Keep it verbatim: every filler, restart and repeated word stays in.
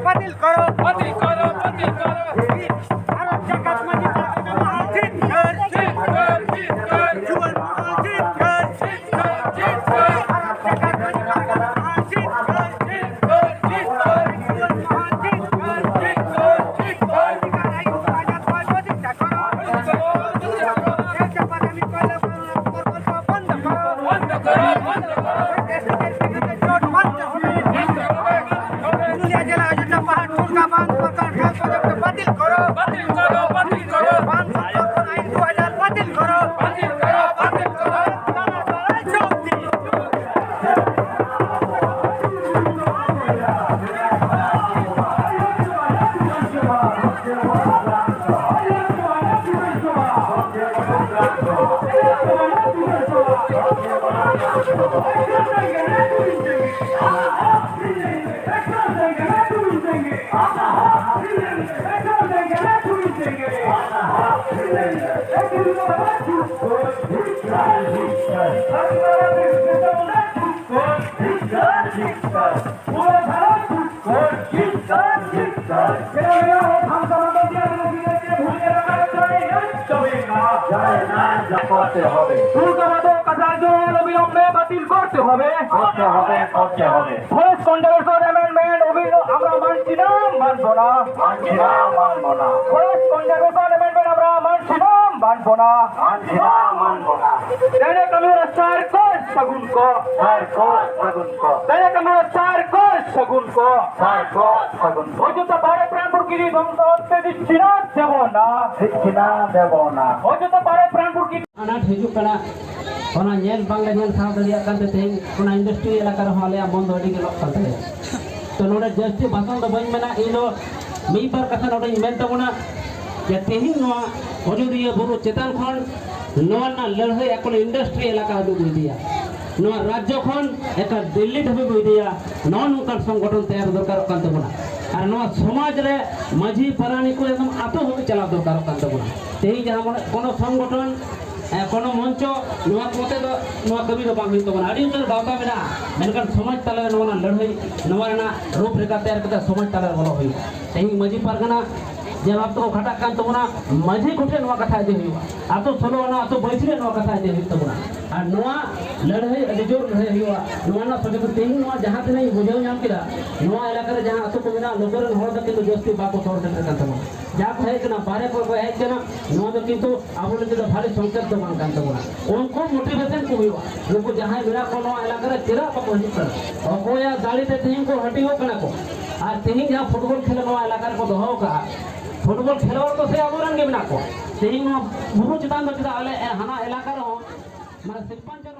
ᱵᱟᱹᱛᱤᱞ ᱠᱚᱨᱚ, ᱵᱟᱹᱛᱤᱞ ᱠᱚᱨᱚ, ᱵᱟᱹᱛᱤᱞ ᱠᱚᱨᱚ᱾ ᱵᱷᱟᱨᱚᱛ ᱡᱟᱠᱟᱛ ᱢᱟᱹᱡᱷᱤ ᱯᱟᱨᱜᱟᱱᱟ ᱢᱚᱦᱚᱞ ᱡᱤᱛᱠᱟᱹᱨ, ᱡᱤᱛᱠᱟᱹᱨ, ᱡᱤᱛᱠᱟᱹᱨ, ᱡᱩᱣᱟᱹᱱ ᱢᱚᱦᱚᱞ ᱡᱤᱛᱠᱟᱹᱨ, ᱡᱤᱛᱠᱟᱹᱨ, ᱡᱤᱛᱠᱟᱹᱨ᱾ ᱵᱷᱟᱨᱚᱛ ᱡᱟᱠᱟᱛ ᱢᱟᱹᱡᱷᱤ ᱯᱟᱨᱜᱟᱱᱟ ᱢᱚᱦᱚᱞ ᱡᱤᱛᱠᱟᱹᱨ, ᱡᱤᱛᱠᱟᱹᱨ, ᱡᱤᱛᱠᱟᱹᱨ, ᱡᱤᱛᱠᱟᱹᱨ, ᱡᱤᱛᱠᱟᱹᱨ᱾ ᱚᱫᱷᱤᱠᱟᱨ ᱟᱭᱩ ᱯᱟᱸᱡᱟ ᱠᱚ ᱚᱫᱷᱤᱠᱟᱨ ᱠᱚᱨᱚ, ᱚᱫᱷᱤᱠᱟᱨ ᱠᱚᱨᱚ, ᱚᱫᱷᱤᱠᱟᱨ ᱠᱚᱨᱚ᱾ ᱯᱩᱨᱩᱞᱤᱭᱟᱹ ᱡᱮᱞᱟ ᱚᱡᱳᱫᱽᱫᱷᱟ ᱯᱟᱦᱟᱲ ᱴᱷᱩᱲᱜᱟ ᱵᱟᱸᱫᱷ ᱯᱨᱚᱠᱚᱞᱯ ᱵᱟᱹᱛᱤᱞ ᱠᱚᱨᱚ, ᱵᱟᱹᱛᱤᱞ ᱠᱚᱨᱚ, ᱵᱟᱹᱛᱤᱞ ᱠᱚᱨᱚ᱾ ᱵᱟᱸᱫᱷ ᱥᱚᱝᱨᱚᱠᱷᱚᱱ ᱟᱭᱤᱱ ᱫᱩ ᱦᱟᱡᱟᱨ ᱵᱟᱹᱛᱤᱞ ᱠᱚᱨᱚ, ᱵᱟᱹᱛᱤᱞ ᱠᱚᱨᱚ, ᱵᱟᱹᱛᱤᱞ ᱠᱚᱨᱚ᱾ করতে হবে। দুর্গাবাদক কাঠার জন্য অবিলম্বে বাতিল করতে হবে। করতে হবে, করতে হবে। ফরেস্ট কনজারভেশন অ্যামেন্ডমেন্ট অবিলম্বে আমরা মানছি না, মানব না। মানছি না, মানব না। ফরেস্ট কনজারভেশন অ্যামেন্ডমেন্ট আমরা মানছি না, মানব না। মানছি না, মানব না। তেনে কামিরা সার কর, সগুন কর। সার কর, সগুন কর। তেনে কামিরা সার কর, সগুন কর। সার কর, সগুন কর। অযোধ্যা পাহাড়ে প্রাণপুর গিরি ধ্বংস হতে দিচ্ছি না, দেব না। দিচ্ছি না, দেব না। অযোধ্যা পাহাড়ে প্রাণপুর গিরি ᱟᱱᱟᱴ ᱦᱤᱡᱩᱜ ᱠᱟᱱᱟ, ᱚᱱᱟ ᱧᱮᱞ ᱵᱟᱝᱞᱮ ᱧᱮᱞ ᱥᱟᱦᱟᱣ ᱫᱟᱲᱮᱭᱟᱜ ᱠᱟᱱᱛᱮ ᱛᱮᱦᱮᱧ ᱚᱱᱟ ᱤᱱᱰᱟᱥᱴᱨᱤ ᱮᱞᱟᱠᱟ ᱨᱮᱦᱚᱸ ᱟᱞᱮᱭᱟᱜ ᱢᱚᱱ ᱫᱚ ᱟᱹᱰᱤ ᱜᱮ ᱞᱚᱜ ᱠᱟᱱ ᱛᱟᱞᱮᱭᱟ᱾ ᱛᱚ ᱱᱚᱰᱮ ᱡᱟᱹᱥᱛᱤ ᱵᱷᱟᱥᱚᱱ ᱫᱚ ᱵᱟᱹᱧ ᱢᱮᱱᱟ, ᱤᱧ ᱫᱚ ᱢᱤᱫ ᱵᱟᱨ ᱠᱟᱛᱷᱟ ᱱᱚᱰᱮᱧ ᱢᱮᱱ ᱛᱟᱵᱚᱱᱟ ᱡᱮ ᱛᱮᱦᱮᱧ ᱱᱚᱣᱟ ᱚᱡᱳᱫᱤᱭᱟᱹ ᱵᱩᱨᱩ ᱪᱮᱛᱟᱱ ᱠᱷᱚᱱ ᱱᱚᱣᱟ ᱨᱮᱱᱟᱜ ᱞᱟᱹᱲᱦᱟᱹᱭ ᱮᱠᱷᱚᱱ ᱤᱱᱰᱟᱥᱴᱨᱤ ᱮᱞᱟᱠᱟ ᱦᱟᱹᱵᱤᱡ ᱠᱚ ᱤᱫᱤᱭᱟ᱾ ᱱᱚᱣᱟ ᱨᱟᱡᱽᱡᱚ ᱠᱷᱚᱱ ᱮᱠᱟᱞ ᱫᱤᱞᱞᱤ ᱫᱷᱟᱹᱵᱤᱡ ᱠᱚ ᱤᱫᱤᱭᱟ᱾ ᱱᱚᱜᱼᱚ ᱱᱚᱝᱠᱟᱱ ᱥᱚᱝᱜᱚᱴᱷᱚᱱ ᱛᱮᱭᱟᱨ ᱫᱚᱨᱠᱟᱨᱚᱜ ᱠᱟᱱ ᱛᱟᱵᱚᱱᱟ᱾ ᱟᱨ ᱱᱚᱣᱟ ᱥᱚᱢᱟᱡᱽ ᱨᱮ ᱢᱟᱹᱡᱷᱤ ᱯᱟᱨᱟᱱᱤᱠ ᱠᱚ ᱮᱠᱫᱚᱢ ᱟᱛᱳ ᱦᱟᱹᱵᱤᱡ ᱪᱟᱞᱟᱣ ᱫᱚᱨᱠᱟᱨᱚᱜ ᱠᱟᱱ ᱛᱟᱵᱚᱱᱟ᱾ ᱛᱮᱦᱮᱧ ᱡᱟᱦᱟᱸ ᱢᱚᱱᱮ ᱠᱳᱱᱳ ᱥᱚᱝᱜᱚᱴᱷᱚᱱ, ᱮ, ᱠᱳᱱᱳ ᱢᱚᱧᱪᱚ, ᱱᱚᱣᱟ ᱠᱚᱛᱮ ᱫᱚ ᱱᱚᱣᱟ ᱠᱟᱹᱢᱤ ᱫᱚ ᱵᱟᱝ ᱦᱩᱭᱩᱜ ᱛᱟᱵᱚᱱᱟ᱾ ᱟᱹᱰᱤ ᱩᱛᱟᱹᱨ ᱜᱟᱶᱛᱟ ᱢᱮᱱᱟᱜᱼᱟ, ᱢᱮᱱᱠᱷᱟᱱ ᱥᱚᱢᱟᱡᱽ ᱛᱟᱞᱟᱨᱮ ᱱᱚᱣᱟ ᱨᱮᱱᱟᱜ ᱞᱟᱹᱲᱦᱟᱹᱭ, ᱱᱚᱣᱟ ᱨᱮᱱᱟᱜ ᱨᱩᱯ ᱨᱮᱠᱷᱟ ᱛᱮᱭᱟᱨ ᱠᱟᱛᱮ ᱥᱚᱢᱟᱡᱽ ᱛᱟᱞᱟᱨᱮ ᱵᱚᱞᱚ ᱦᱩᱭᱩᱜᱼᱟ᱾ ᱛᱮᱦᱮᱧ ᱢᱟᱹᱡᱷᱤ ᱯᱟᱨᱜᱟᱱᱟ ᱡᱮ ᱵᱷᱟᱵ ᱛᱮᱠᱚ ᱠᱷᱟᱴᱟᱜ ᱠᱟᱱ ᱛᱟᱵᱚᱱᱟ, ᱢᱟᱹᱡᱷᱤ ᱠᱚᱴᱷᱮᱱ ᱱᱚᱣᱟ ᱠᱟᱛᱷᱟ ᱤᱫᱤ ᱦᱩᱭᱩᱜᱼᱟ, ᱟᱛᱳ ᱥᱳᱞᱳ ᱟᱱᱟ ᱟᱛᱳ ᱵᱟᱹᱭᱥᱤ ᱨᱮ ᱱᱚᱣᱟ ᱠᱟᱛᱷᱟ ᱤᱫᱤ ᱦᱩᱭᱩᱜ ᱛᱟᱵᱚᱱᱟ᱾ ᱟᱨ ᱱᱚᱣᱟ ᱞᱟᱹᱲᱦᱟᱹᱭ ᱟᱹᱰᱤ ᱡᱳᱨ ᱞᱟᱹᱲᱦᱟᱹᱭ ᱦᱩᱭᱩᱜᱼᱟ᱾ ᱱᱚᱣᱟ ᱨᱮᱱᱟᱜ ᱥᱚᱪᱮᱛᱚᱱ ᱛᱮᱦᱮᱧ ᱱᱚᱣᱟ ᱡᱟᱦᱟᱸ ᱛᱤᱱᱟᱹᱜ ᱤᱧ ᱵᱩᱡᱷᱟᱹᱣ ᱧᱟᱢ ᱠᱮᱫᱟ, ᱱᱚᱣᱟ ᱮᱞᱟᱠᱟ ᱨᱮ ᱡᱟᱦᱟᱸ ᱟᱛᱳ ᱠᱚ ᱢᱮᱱᱟᱜᱼᱟ, ᱱᱩᱠᱩ ᱨᱮᱱ ᱦᱚᱲ ᱫᱚ ᱠᱤᱱᱛᱩ ᱡᱟᱹᱥᱛᱤ ᱵᱟᱠᱚ ᱥᱚᱦᱚᱨ ᱥᱮᱴᱮᱨ ᱠᱟᱱ ᱛᱟᱵᱚᱱᱟ᱾ ᱡᱟ ᱠᱚ ᱦᱮᱡ ᱠᱟᱱᱟ, ᱵᱟᱦᱨᱮ ᱠᱷᱚᱱ ᱠᱚ ᱦᱮᱡ ᱠᱟᱱᱟ, ᱱᱚᱣᱟ ᱫᱚ ᱠᱤᱱᱛᱩ ᱟᱵᱚ ᱞᱟᱹᱜᱤᱫ ᱫᱚ ᱵᱷᱟᱞᱮ ᱥᱚᱝᱠᱮᱛ ᱫᱚ ᱵᱟᱝ ᱠᱟᱱ ᱛᱟᱵᱚᱱᱟ᱾ ᱩᱱᱠᱩ ᱢᱳᱴᱤᱵᱷᱮᱥᱚᱱ ᱠᱚ ᱦᱩᱭᱩᱜᱼᱟ, ᱱᱩᱠᱩ ᱡᱟᱦᱟᱸᱭ ᱢᱮᱱᱟᱜ ᱠᱚ ᱱᱚᱣᱟ ᱮᱞᱟᱠᱟ ᱨᱮ ᱪᱮᱫᱟᱜ ᱵᱟᱠᱚ ᱦᱤᱡᱩᱜ ᱠᱟᱱᱟ? ᱚᱠᱚᱭᱟᱜ ᱫᱟᱲᱮ ᱛᱮ ᱛᱮᱦᱮᱧ ᱠᱚ ᱦᱟᱹᱴᱤᱧᱚᱜ ᱠᱟᱱᱟ ᱠᱚ? ᱟᱨ ᱛᱮᱦᱮᱧ ᱡᱟᱦᱟᱸ ᱯᱷᱩᱴᱵᱚᱞ ᱠᱷᱮᱞ ᱱᱚᱣᱟ ᱮᱞᱟᱠᱟ ᱨᱮᱠᱚ ᱫᱚᱦᱚ ᱟᱠᱟᱫᱼᱟ, ᱯᱷᱩᱴᱵᱚᱞ ᱠᱷᱮᱞᱣᱟᱲ ᱫᱚ ᱥᱮ ᱟᱵᱚᱨᱮᱱ ᱜᱮ ᱢᱮᱱᱟᱜ ᱠᱚᱣᱟ᱾ ᱛᱮᱦᱮᱧ ᱱᱚᱣᱟ ᱵᱩᱨᱩ ᱪᱮᱛᱟᱱ ᱫᱚ ᱪᱮᱫᱟᱜ ᱟᱞᱮ ᱦᱟᱱᱟ ᱮᱞᱟᱠᱟ ᱨᱮᱦᱚᱸ, ᱢᱟᱱᱮ ᱥᱤᱞᱯᱟᱧᱪᱚᱞ